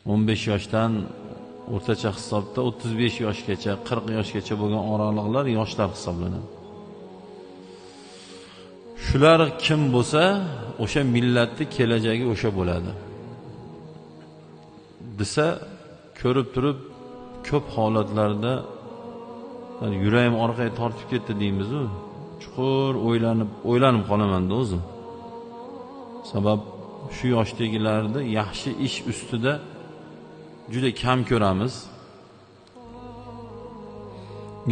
15 yoshdan o'rtacha hisobda 35 yoshgacha, 40 yoshgacha bo'lgan oraliqlar yoshlar hisoblanadi. Shular kim bo'lsa, o'sha millatni kelajagi o'sha bo'ladi. Desa, ko'rib turib ko'p holatlarda yuragim orqaga tortib ketdi deymiz-u, chuqur o'ylanib qolaman-da o'zim. Sabab shu yoshdagilarni yaxshi ish ustida juda kam ko'ramiz.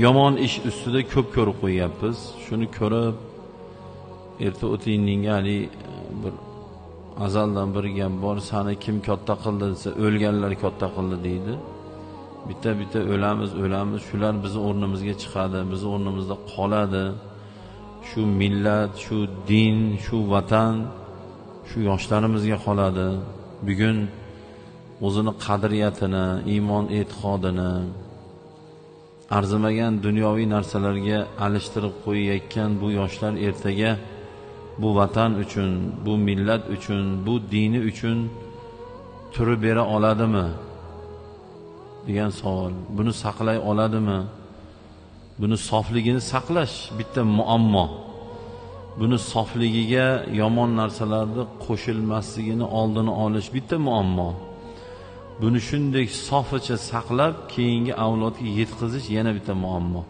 Yomon ish ustida ko'p ko'rib qo'yyapmiz. Shuni ko'rib erta o'tingninga hali bir azaldan bir gap bor, seni kim katta qildi desa, o'lganlar katta qildi deydi. Bitta-bitta o'lamiz, shular bizni o'rnimizga chiqadi, bizni o'rnimizda qoladi. Shu millat, shu din, shu vatan, shu yoshlarimizga qoladi. Bugun o'zini qadriyatini, iymon e'tiqodini arzimagan dunyoviy narsalarga alishtirib qo'yayotgan bu yoshlar ertaga bu vatan uchun, bu millat uchun, bu dini uchun turib bera oladimi degan savol. Buni saqlay oladimi? Buni sofligini saqlash bitta muammo. Buni sofligiga yomon narsalarni qo'shilmasligini oldini olish bitta muammo. Buni shunday soficha saqlab keyingi avlodga yetkazish yana bitta muammo.